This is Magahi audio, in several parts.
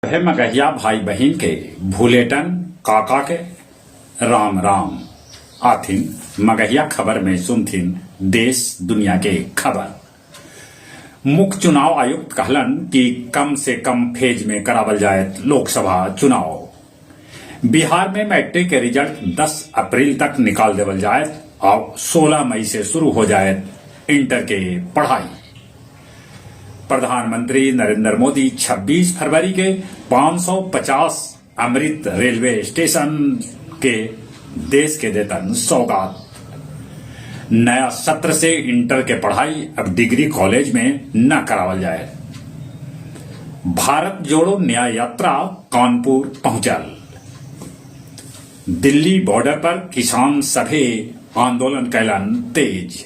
हे मगहिया भाई बहिन के भुलेटन काका के राम राम। आथिन मगहिया खबर में सुनथिन देश दुनिया के खबर। मुख्य चुनाव आयुक्त कहलन कि कम से कम फेज में करावल जायत लोकसभा चुनाव। बिहार में मैट्रिक के रिजल्ट 10 अप्रैल तक निकाल देवल जायत आउ 16 मई से शुरू हो जायत इंटर के पढ़ाई। प्रधानमंत्री नरेंद्र मोदी 26 फरवरी के 550 अमृत रेलवे स्टेशन के देश के देतन सौगात। नया सत्र से इंटर के पढ़ाई अब डिग्री कॉलेज में न करावल जाए। भारत जोड़ो न्याय यात्रा कानपुर पहुंचल। दिल्ली बॉर्डर पर किसान सभे आंदोलन कैलन तेज।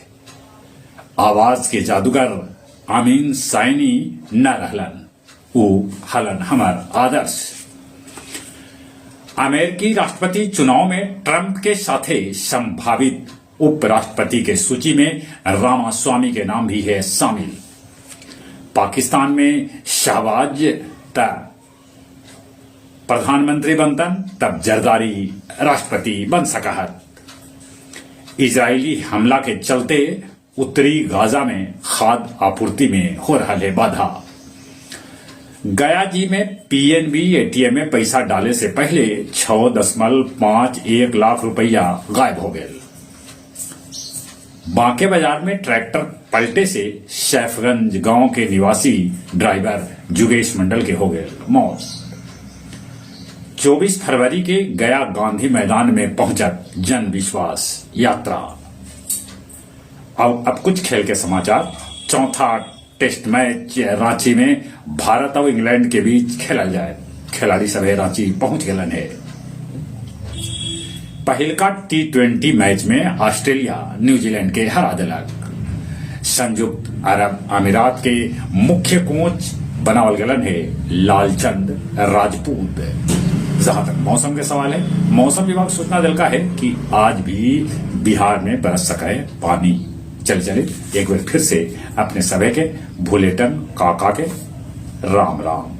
आवाज के जादूगर अमीन सायनी न रहलन, ऊ हलन हमर आदर्श। अमेरिकी राष्ट्रपति चुनाव में ट्रंप के साथे संभावित उपराष्ट्रपति के सूची में रामास्वामी के नाम भी है शामिल। पाकिस्तान में शहबाज त प्रधानमंत्री बनतन तब जरदारी राष्ट्रपति बन सकहत। इजरायली हमला के चलते उत्तरी गाजा में खाद्य आपूर्ति में हो रहा है बाधा। गया जी में पीएनबी एटीएम में पैसा डाले से पहले 6.51 लाख रुपया गायब हो गए। बांके बाजार में ट्रैक्टर पलटे से सैफगंज गांव के निवासी ड्राइवर जुगेश मंडल के हो गए मौत। 24 फरवरी के गया गांधी मैदान में पहुंचत जन विश्वास यात्रा। अब कुछ खेल के समाचार। चौथा टेस्ट मैच रांची में भारत और इंग्लैंड के बीच खेलल जाए। खिलाड़ी सभे रांची पहुंच गलन है। पहिलका टी20 मैच में ऑस्ट्रेलिया न्यूजीलैंड के हरा दिलक। संयुक्त अरब अमीरात के मुख्य कोच बनावल गलन है लालचंद राजपूत। जहां तक मौसम के सवाल है, मौसम विभाग सूचना दिलका है कि आज भी बिहार में बरस सका है पानी। चले चले एक बार फिर से अपने सभे के भुलेटन काका के राम राम।